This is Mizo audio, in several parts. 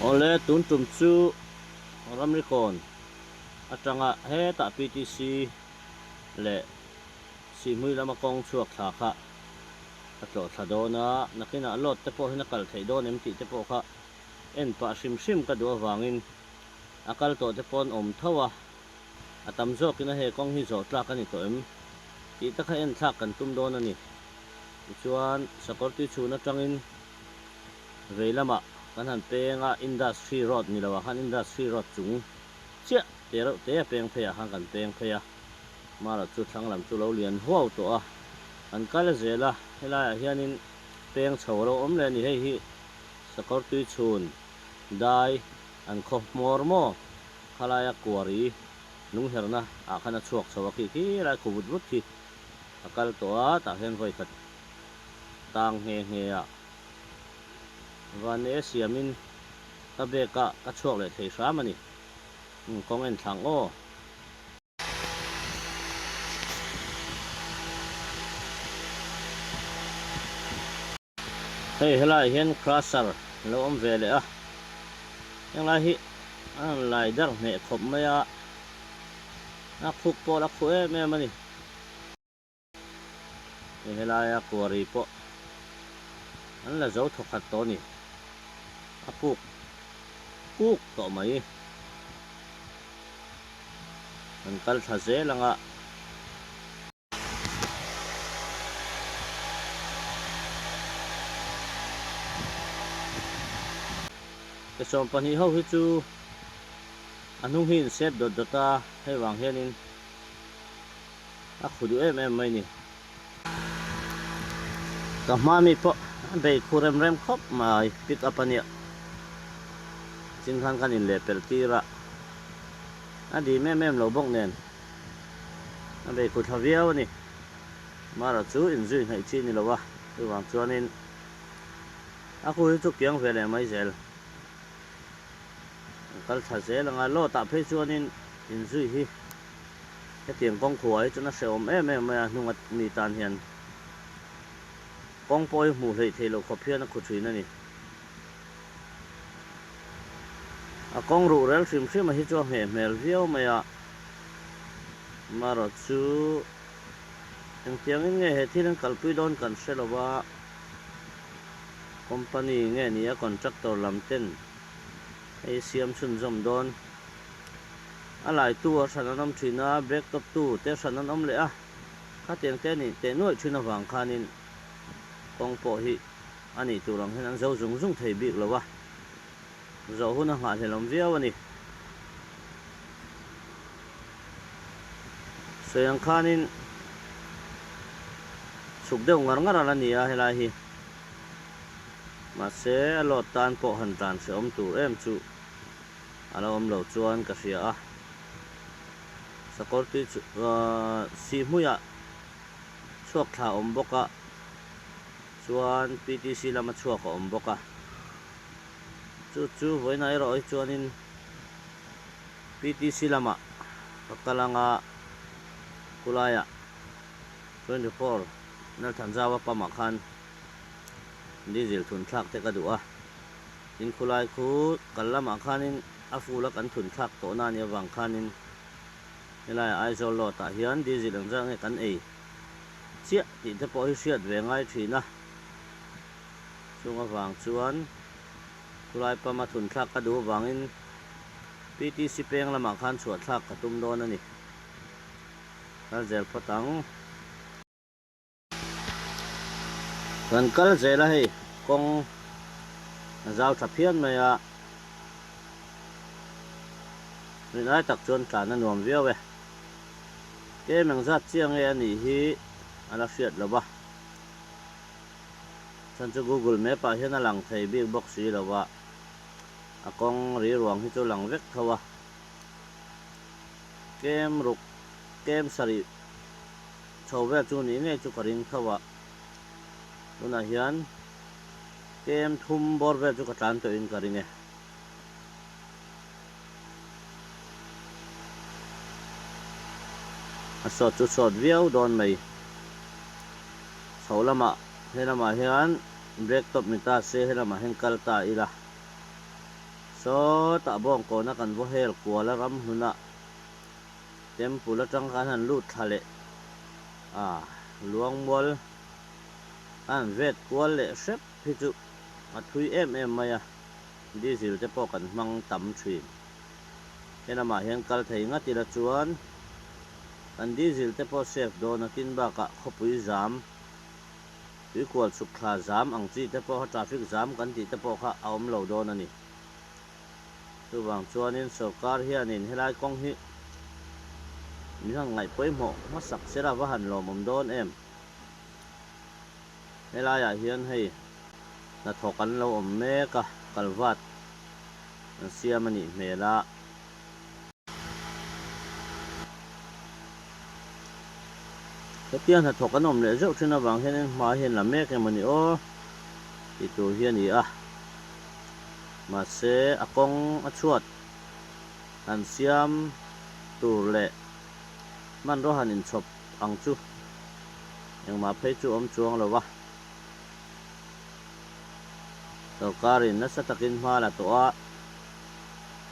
Awle tun tum chu Ramrikawn atanga hetah PTC leh Sihhmui lama kawng chhuak thla kha ka tlawh thla dawn a, nakinah load te pawh hian a kal theih dawn em tih te pawh kha en pah hrim hrim ka duh avangin a kal tawh te pawh an awm tho a, a tam zawkin a he kawng hi zawh tlak a ni tawh em tih te kha en thlak kan tum dawn a ni. Tichuan sakawr tui chhun atangin vei lamah kan han peng a, Industry Road ni loah khan Industry Road chung chiah te reuh te a peng pheiah khan kan peng phei a, Mara chu thlang lam chu lo lian huau tawh a, kan kal zel a, helaiah hianin peng chho a lo awm leh a ni, hei hi sakawr tui chhun dai an khaw hmawr maw khalaia kuari lungherna ah khan a chhuak chho a khi khi lai khu vut vut khi a kal tawh a, tah hian vawi khat tang nghe nghe a Vane siamin ka bag ah ka chhuak leh thei hram a ni. Umm kawng en thlang aw. Hei helaiah hian crusher lo awm ve leh a, henglai hi a rawn lai dar hneh khawp mai a, a khuk pawh a la khuh em em a ni. Hei helaia quarry pawh an la zo thawkhat tawh a ni, a puk kuk tawh mai. Kan kal thla zel ang a. Ke 12 ho hi chu a hnung hi insep dawt dawt a, hei vang hianin a khu duh em em mai ni. Ka hma mi pawh a bei khu rem rem khawp mai pick up a nia. Chin khan kan inlehpelh tir a, a dim em em lo bawk nen. A bei khu thla viau a ni. Mara chu inzui hnaih chi ni lo a, chuvang chuanin a khu hi chu kiang ve leh mai zel. An kal thla zel ang a, load ah phei chuanin inzui hi hetiang kawng khuah hi chuan a hrehawm em em mai a, hnunga mi tan hian kawng pawh hi hmuh hleih theih loh khawp hian a khu thin a ni. A kawng ruh rel hrim hrim a hi chu a ngheh hmel viau mai a, marawh chu engtiangin nge he thil an kalpui dawn kan hre lo a, company nge ni a contractor lam ten hei siam chhunzawm dawn. A laitu a hran an awm thin a, break top tu te hran an awm leh a, khatiang te nih teh nuaih thin avang khanin kawng pawh hi a nih tur ang hian an zo zung zung thei bik lo a, zawh hun a nghahhlelawm viau a ni. Sawi ang khanin chhuk deuh ngar ngar a la ni a helai hi, mahse a load tan pawh han tlan hrehawm tur em chu a la awm lo chuan ka hria a, sakawr tui chu sihhmuiah chhuak thla a awm bawk a. Chuan PTC lama chhuak a awm bawk a, chu chu vawiinah erawh hi chuanin PTC lamah ka kal anga khulaiah 24 Nalthanzaua pump ah khan diesel thun thlak te ka duh a, tin khulai khu kal lamah khanin a full a kan thun thlak tawh na anih avang khanin helaiah Aizawl road ah hian diesel engzah nge kan ei chiah tih te pawh hi hriat ve ngai thin a, chung avang chuan khulai pama thun thlak ka duh avangin PTC peng lamah khan chhuah thlak ka tum dawn a ni. Kal zel phawt ang. Kan kal zel a hei kawng a zau tha phian mai a, rinai tak chuan tlan a nuam viau e. Kem engzat chiang nge a nih hi a la hriat lo va, chhan chu Google Map ah hian a lang thei bik bawk si lo va, a kawng ri ruang hi chu lang vek tho a. Kem ruk, kem sarih chho vel chu nih ngei chu ka ring tho a, tunah hian kem thum bawr vel chu ka tlan tawhin ka ring e. A sawt chu sawt viau dawn mai. Chho lamah he lamah hian break top ni ta se he lamah hian kal ta ila. Sawtah Bawngkawna kan vaw hel kual a ram hlunah Temple atang khan han lut thla leh a, Luangmual a han vet kual leh hrep hi chu a thui em em mai a, diesel te pawh kan hmang tam thin. He lamah hian kal thei ngat ila chuan kan diesel te pawh save dawn a, tin bakah khawpui zam, tuikual chhuk thla zam ang chi te pawh kha traffic jam kan tih te pawh kha a awm lo dawn a ni. Chuvang chuanin sorkar hianin helai kawng hi min han ngaih pawimawh hmasak sela va han lawmawm dawn em? Helaiah hian hei hnathawk an lo awm mek a, kalvat an siam a nih hmel a. Hetia hnathawk an awm leh zeuh thin avang hianin hma hian la mek em a ni aw tih tur hi a ni a. Mahse a kawng a chhuat han siam tur leh hmanraw han inchhawp ang chu engmah phei chu awm chuang lo va. Sorkarin nasa takin hma la tawh a,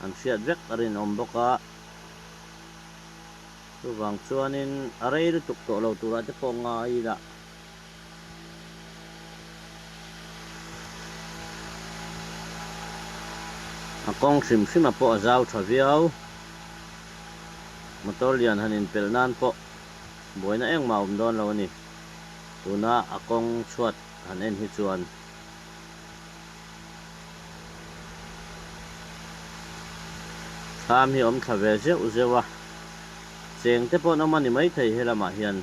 an hriat vek a rinawm bawk a. Chuvang chuanin a rei lutuk tawh lo turah te pawh ngai ila. A kawng hrim hrima pawh a zau tha viau. Motor lian han inpelh nan pawh buaina engmah a awm dawn lo a ni. Tuna a kawng chhuat han en hi chuan. Thlam hi awm thla ve zeuh zeuh a, cheng te pawh an awm a ni maithei he lamah hian.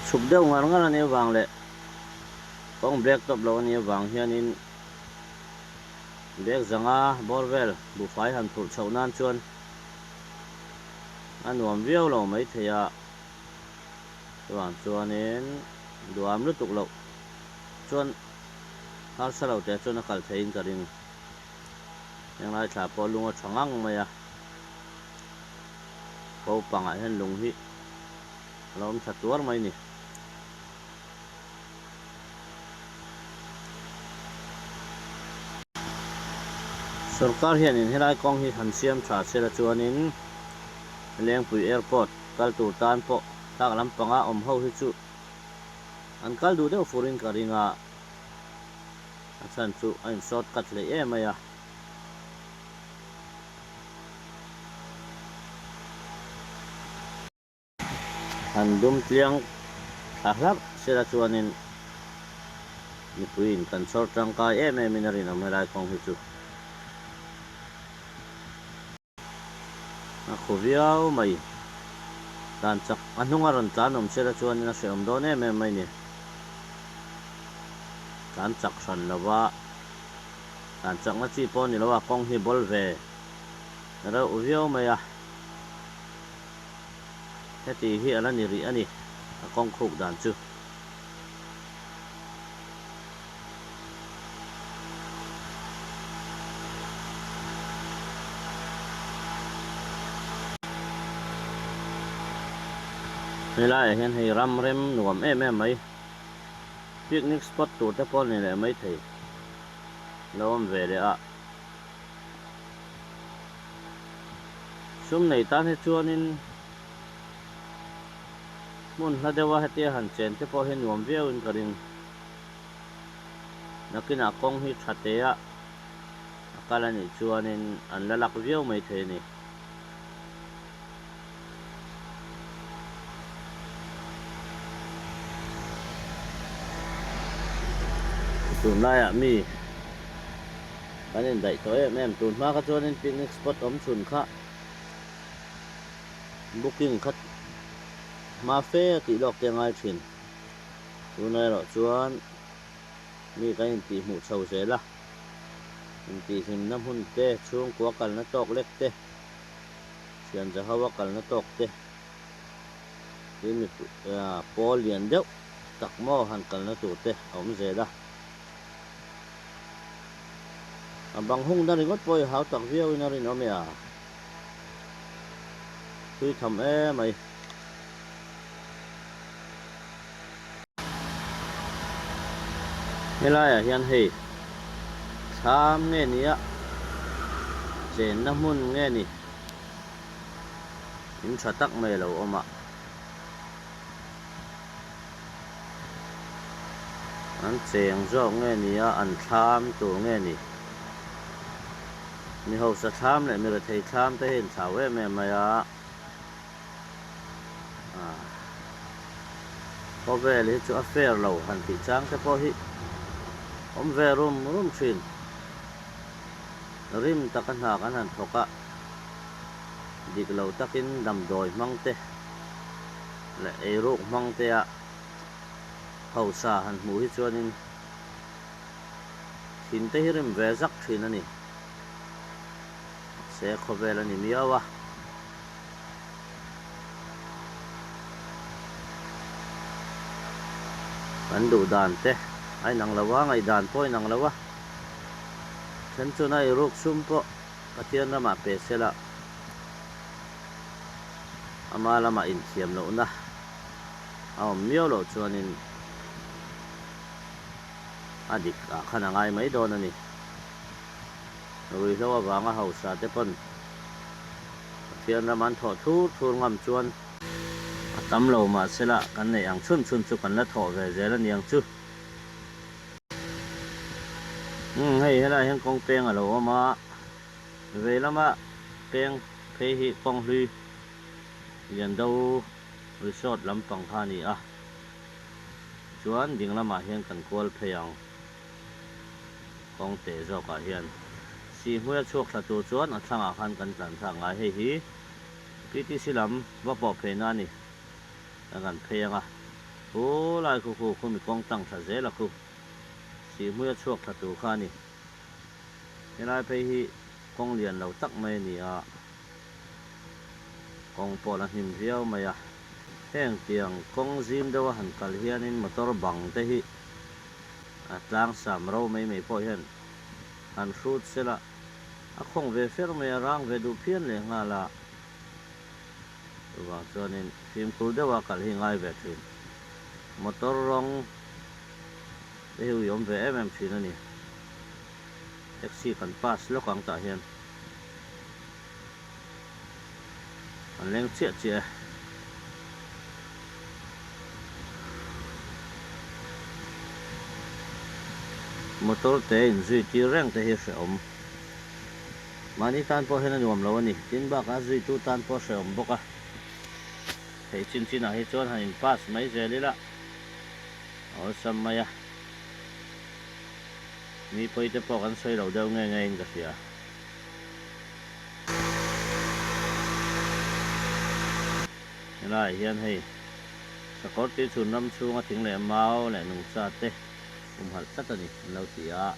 Chhuk deuh ngar ngar a nih avang leh kawng black top lo a nih avang hianin bag zanga bawr vel buhfai han phurh chhoh nan chuan a nuam viau lo maithei a, chuvang chuanin duham lutuk loh chuan harsa lo teh chuan a kal theiin ka ring. Henglai thla pawh lung a tha ngang mai a, ko pangah hian lung hi a lo awm tha tuar mai a ni. Sorkar hianin helai kawng hi han siam tha sela chuanin Lengpui Airport kal tur tan pawh tlak lampanga awm ho hi chu an kal duh deuh furin ka ring a. A chhan chu a in short cut hlei em mai a. Han dum tliang thla hlauh sela chuanin mipuiin kan chhawr tangkai em em in a rinawm helai kawng hi chu. A khu viau mai. Tlan chak a hnunga rawn tlan awm sela chuanin a hrehawm dawn em em mai ni. Tlan chak hran lova tlan chakna chi pawh ni lo a kawng hi bawl ve reuh viau mai a. Heti hi a la ni rih a ni, a kawng khuk dan chu. Helaiah hian hei ram rem nuam em em mai, picnic spot tur te pawh a ni leh maithei lo awm ve leh a. Sum nei tan hi chuanin hmun hla deuha hetia han chen te pawh hi nuam viauin ka ring. Nakinah kawng hi tha tea a kal a nih chuanin an la lak viau mai thei a ni. Tunlaiah mi kan indaih tawh em em tun hma kha chuanin picnic spot awm chhun kha booking kha hma fe a tih lawk te a ngai thin tunah erawh chuan mi kan intih hmuh chho zel a intihhlimna hmun te chhungkua kalna tawk lek te thian za ho a kalna tawk te tin mipui pawl lian deuh tak maw han kalna tur te a awm zel a. A bang hung na ringawt pawh i hau tak viau in a rinawm e a. Thui tham em mai. Helaiah hian hei thlam nge nia chenna hmun nge ni in tha tak mai a lo awm a. An cheng zawk nge ni a, an thlam tur nge ni? Mi hausa thlam leh mi rethei thlam te hi an thlau em em mai a. Khawvel hi chu a fair lo han tih chang te pawh hi awm ve rum rum thin. Rim taka hna kan han thawk a, dik lo takin damdawi hmang te leh eiruk hmang te a hausa han hmuh hi chuanin thin te hi rim ve zak thin a ni. Mahse khawvel a ni miau a. Kan duh dan te a inang lo a, ngaihdan pawh a inang lo a. Then chuan a eiruk sum pawh Pathian ramah pe sela ama lamah inthiam lohna a awm miau loh chuanin a dik ah khan a ngai mai dawn a ni. Ruihhlo avanga hausa te pawn Pathian ram an thawh thur thur ngam chuan a tam lo mahsela kan neih ang chhun chhun chu kan la thawh ve zel a niang chu. Umm hei helaiah hian kawng peng a lo awm a, vei lama peng phei hi kawng hlui Liando Resort lampang kha a ni a, chuan ding lamah hian kan kual phei ang. Kawng teh zawkah hian Sihhmuia chhuak thla tur chuan a thlangah khan kan tlan thlak ngai. Hei hi PTC lam va pawh pheina a ni. Kan han phei ang a, khu lai khu khu khu mi kawng tlang thla zel a khu Sihhmuia chhuak thla tur kha a ni. Helai phei hi kawng lian lo tak mai a ni a, kawng pawh la hnim viau mai a. Heng tiang kawng zim deuha han kal hianin motor bang te hi A tlang sam ro mai mai pawh hian han hrut sela, a khawng ve fer mai a, rang ve duh phian leh nghal a. Chuvang chuanin fimkhur deuha kal hi ngai ve thin. Motor rawng te hi ui awm ve em em thin a ni. Taxi kan pass lawk ang tah hian an leng chiah chiah e. Motor te inzui tir reng te hi hrehawm. Mahni tan pawh hian a nuam lo a ni. Tin bakah zuitu tan pawh hrehawm bawk a. Theih chin chinah hi chuan han in pass mai zel ila a awlsam mai a. Mi pawi te pawh kan sawi lo deuh nge nge in ka hria. Helaiah hian hei sakawr tui chhun ram chhunga thing leh mau leh nungcha te humhalh tlat a ni an lo ti a.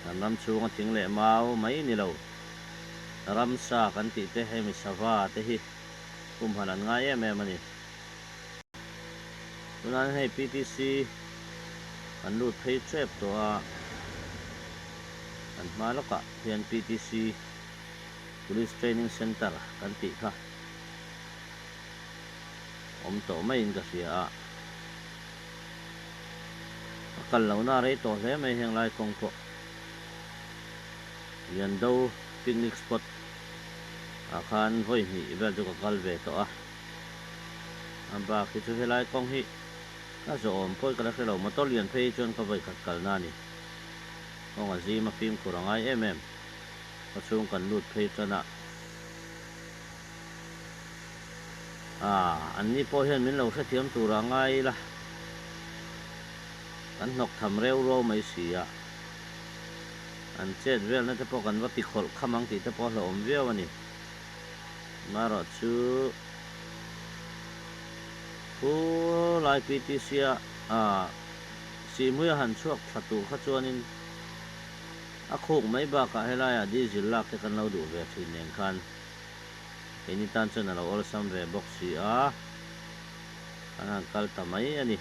Kan ram chhunga thing leh mau mai ni lo, ramsa kan tih te hemi sava te hi humhalh an ngai em em a ni. Tunah hian hei PTC kan lut phei tep tawh a, kan hma lawkah hian PTC Police Training Centre kan tih kha awm tawh maiin ka hria a, a kal lohna a rei tawh hle mai heng lai kawng pawh Liando Picnic Spot ah khan vawi hnih vel chu ka kal ve tawh a. A bak hi chu helai kawng hi ka zawhawm pawi ka la hre lo, motor lian phei hi chuan ka vawi khat kalna a ni. Kawng a zim a fimkhur a ngai em em. Ka chhung kan lut phei tan a, ah an ni pawh hian min lo hrethiam tur a ngai ila, kan hnawk tham reu ruau mai si a, an chet velna te pawh kan va ti khawlh kham ang tih te pawh a hlauhawm viau a ni. Marawh chu Pu Lai PTC a Sihhmui a han chhuak thla tur kha chuanin a khuk mai bakah helaiah diesel lak te kan lo duh ve thin nen khan keini tan chuan a lo awlsam ve bawk si a, kan han kal ta mai a ni.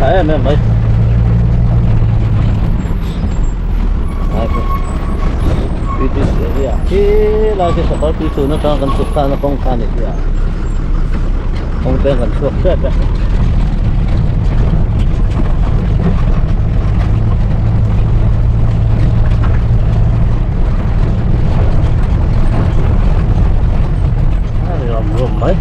tha em em mai. PTC area khi lai khi sakawr tui chhun atanga kan chhuk khana kawng kha a ni sia kawng peng kan chhuak tep e. A ri rum rum mai.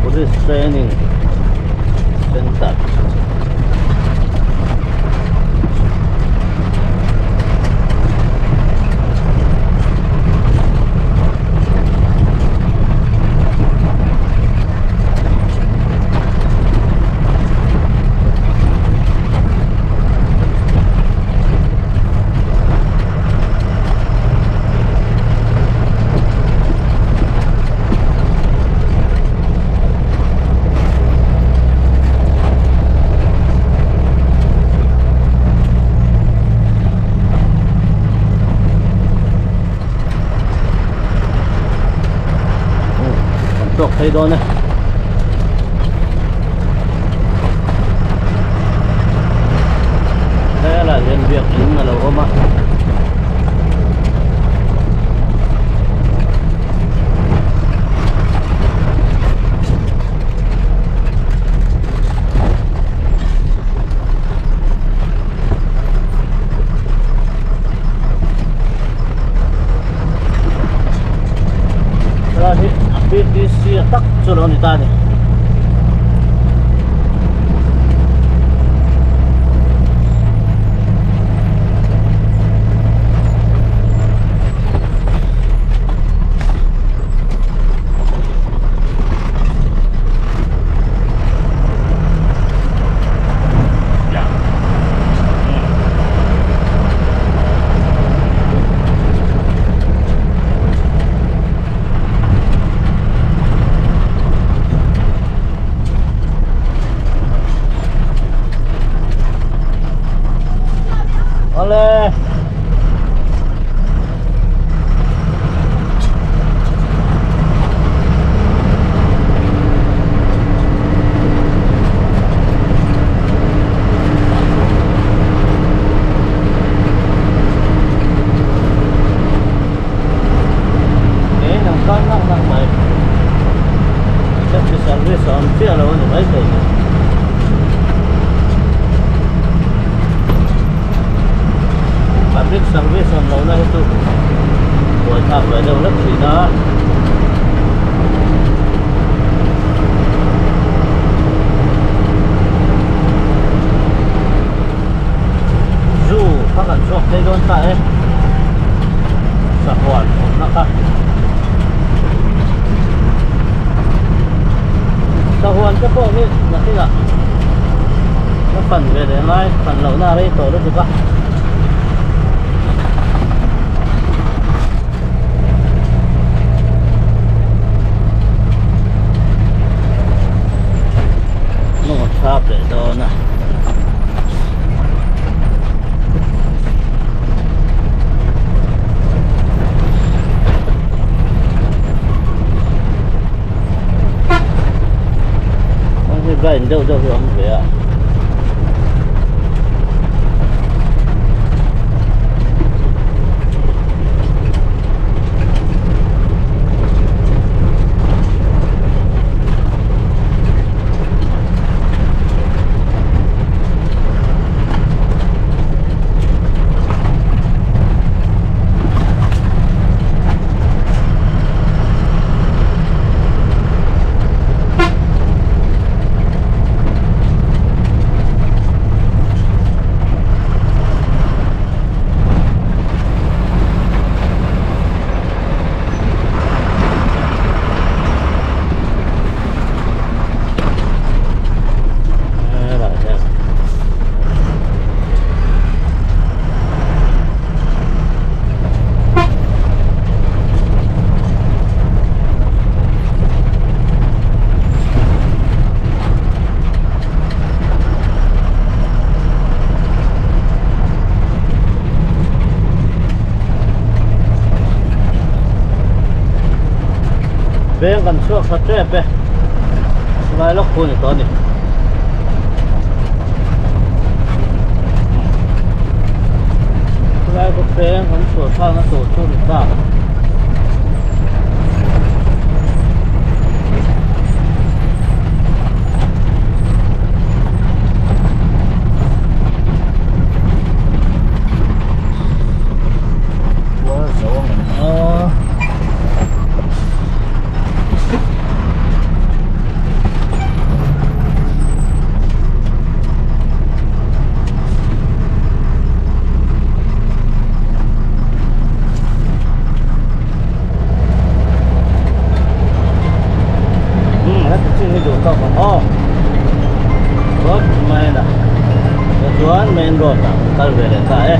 Police Training Center. Kan tawk phei dawn e. Helai hian biakin a lo awm a. Helai hi a PTC a tak chu lo ni ta a ni. Awle. Ke nang kal nak nak mai. Taxi service a awm chiah lo a ni maithei ni. Public service awm lohna hi chu buaithlak ve deuh hlek thin a. Zu kha kan chhuak phei dawn ta e. Sahuan awmna kha. Sahuan te pawh hi nakinah ka fan ve leh ngai fan lohna a rei tawh lutuk a. Hnung a thlak leh dawn a. Kawng hi blind deuh deuh hi a awm ve a. Veng kan chhuak tha tep e, chulai lawk khu a ni tawh a ni. Chulai khaw peng kan chhuah thlakna tur chu a ni ta. Kual zo ang em aw. Hmm, heti chin hi duh tawk ang aw. Road main ah. Chuan main road ah kan kal ve leh ta e.